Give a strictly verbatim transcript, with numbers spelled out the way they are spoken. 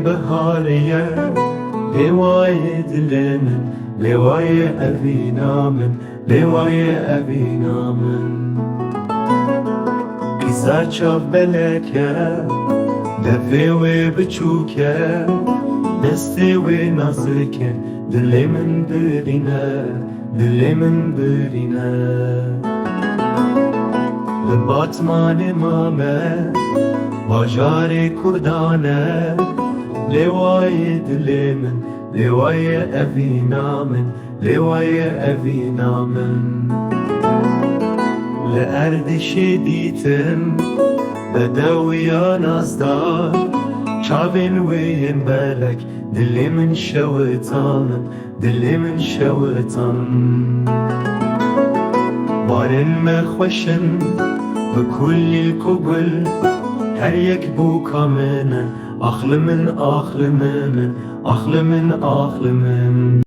Biharê ye, lêwayê dilê min, lêwayê evîna min, lêwayê evîna min. Qîza çav belek e, devê wê biçûk e, destê wê nazik e, dilê min birîne, dilê min birîne. Li Batmanê mame, bajarê Kurdan e, lêwayê dilê min, lêwayê evîna min, lêwayê evîna min. Li Erdîşê dîtim bedewiya nazdar, çavên wê yên belek dilê min şewitandin, dilê min şewitandin. Barên me xweş in, bi kulîlk û gul, her yek bûka min in, axli min, axli min in, axli min, axli min.